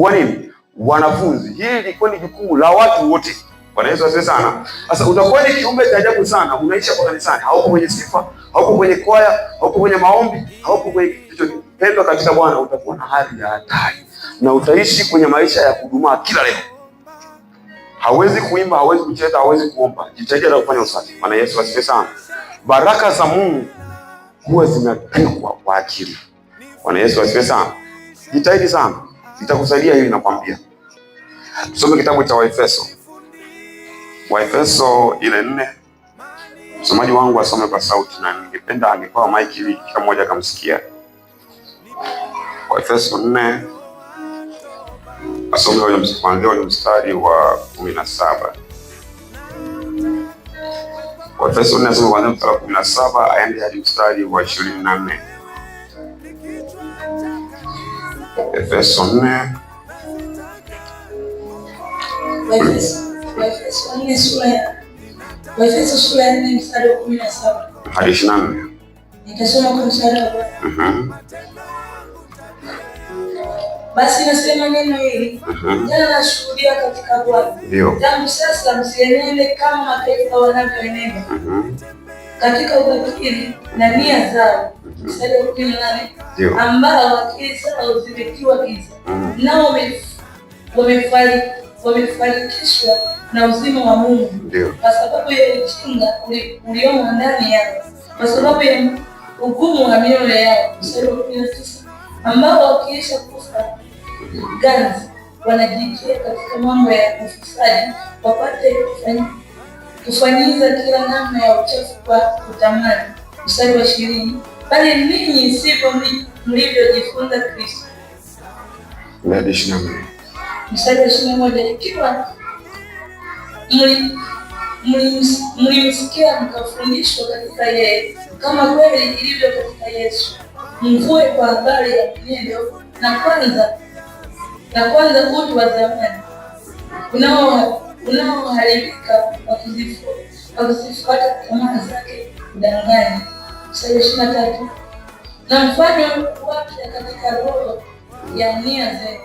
Kuwa nini? Wanafunzi. Hili lilikuwa ni jukumu la watu wote. Bwana Yesu asifiwe sana. Sasa utakuwa ni kiumbe cha ajabu sana, unaisha kwa kanisani, hauko kwenye sifa, hauko kwenye kwaya, hauko kwenye maombi, hauko kwenye kitu pendwa katika Bwana, utakuwa na hali ya hatari na utaishi kwenye maisha ya kudumaa kila leo. Hawezi kuimba, hawezi kucheza, hawezi kuomba. Jitahidi hata kufanya usafi. Bwana Yesu asifiwe sana. Baraka za Mungu huwa zinapikwa kwa akili. Bwana Yesu asifiwe sana. Jitahidi sana, itakusaidia hili nakwambia. Tusome kitabu cha Waefeso, Waefeso ile 4. Msomaji wangu asome kwa sauti, na ningependa angepewa maiki ili kila mmoja akamsikia. Waefeso 4 asome kuanzia ule mstari wa 17. Waefeso 4 asome kuanzia mstari wa 17 aende hadi mstari wa 24. Efeso 4 Waefeso sura ya 4 mstari wa 17 hadi 24. Nitasoma kwa mstari wa Bwana. Basi nasema neno hili tena nashuhudia katika Bwana, tangu sasa msienende kama mataifa wanavyoenenda katika ubatili na nia zao. Mstari wa 18, ambao akili zao zimetiwa giza, nao wamefarikishwa na uzima wa Mungu kwa sababu ya ujinga uliomo ndani yao, kwa sababu ya ugumu wa mioyo yao. Mstari wa 19, ambao wakiisha kufa ganzi wanajitia katika mambo ya ufisadi, wapate kufanyiza kila namna ya uchafu kwa kutamani. Mstari wa 20, bali ninyi sivyo mlivyojifunza Kristo. Mstari wa 21, ikiwa mlimsikia mkafundishwa katika yeye, kama kweli ilivyo katika Yesu, mvue kwa habari ya mwenendo na kwanza utu wa zamani unaoharibika kwa kuzifuata tamaa zake kudanganya. Mstari wa 23, na mfanywe wapya katika roho ya nia zenu,